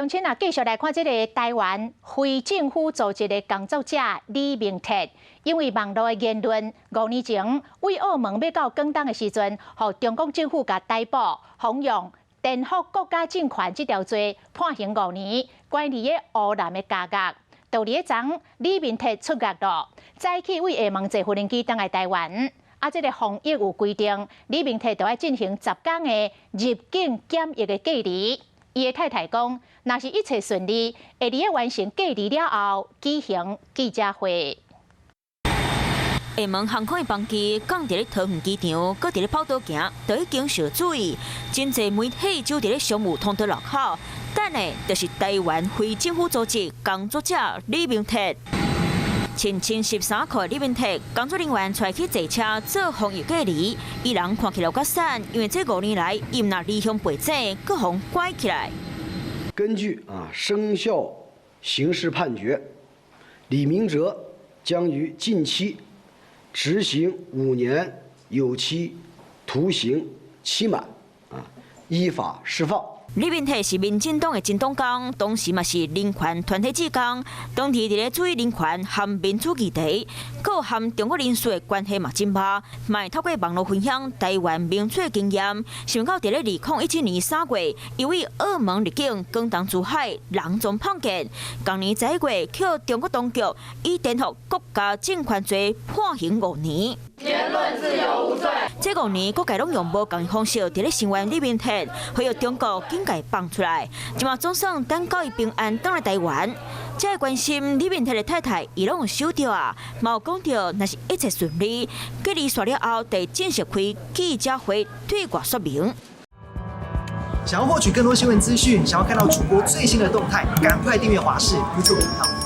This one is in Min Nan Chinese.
親啊，繼續來看這个台灣非政府組織的工作者李明哲，因為網路的言論，5年前對澳門欲到廣東的時陣，予中國政府共逮捕，予用顛覆國家政權這條罪判刑五年，關佇个烏南的監獄。到佇个昨，李明哲出獄囉，早起對廈門坐無人機轉來台灣。啊，這个防疫有規定，李明哲著愛進行10工的入境檢疫的隔離。伊的太太講，若是一切順利，會佇个完成隔離了後舉行記者會。廈門航空的班機降佇咧桃園機場，閣佇咧跑道行，都已經受注意。真濟媒體就佇咧商務通道路口，等的就是台灣非政府組織工作者李明哲。穿穿濕衫褲的李明哲，工作人員帶去坐車做防疫隔離。伊人看起來較散，因為這5年來，伊毋若離鄉背井，閣予關起來。根據生效刑事判決，李明哲將於近期執行5年有期徒刑期滿，依法釋放。李明哲是民進黨的前黨工，同時嘛是人權團體志工，當時佇咧注意人權和民主議題，閣和中國人士的關係嘛真密，嘛會透過網路分享台灣民主的經驗。想到佇咧2017年3月，伊對澳門入境廣東珠海人贓碰見，同年11月予中國當局以顛覆國家政權罪判刑五年。言論自由無罪。這五年，各界攏用無仝方式佇咧聲援李明哲，呼籲中國緊共伊放出來。這馬總算等到伊平安轉來台灣。這个關心李明哲的太太，伊攏有收著啊，嘛有講著，若是一切順利，隔離煞了後，會正式開記者會對外說明。想要獲取更多新聞資訊，想要看到主播最新的動態，趕快訂閱華視 YouTube 頻道。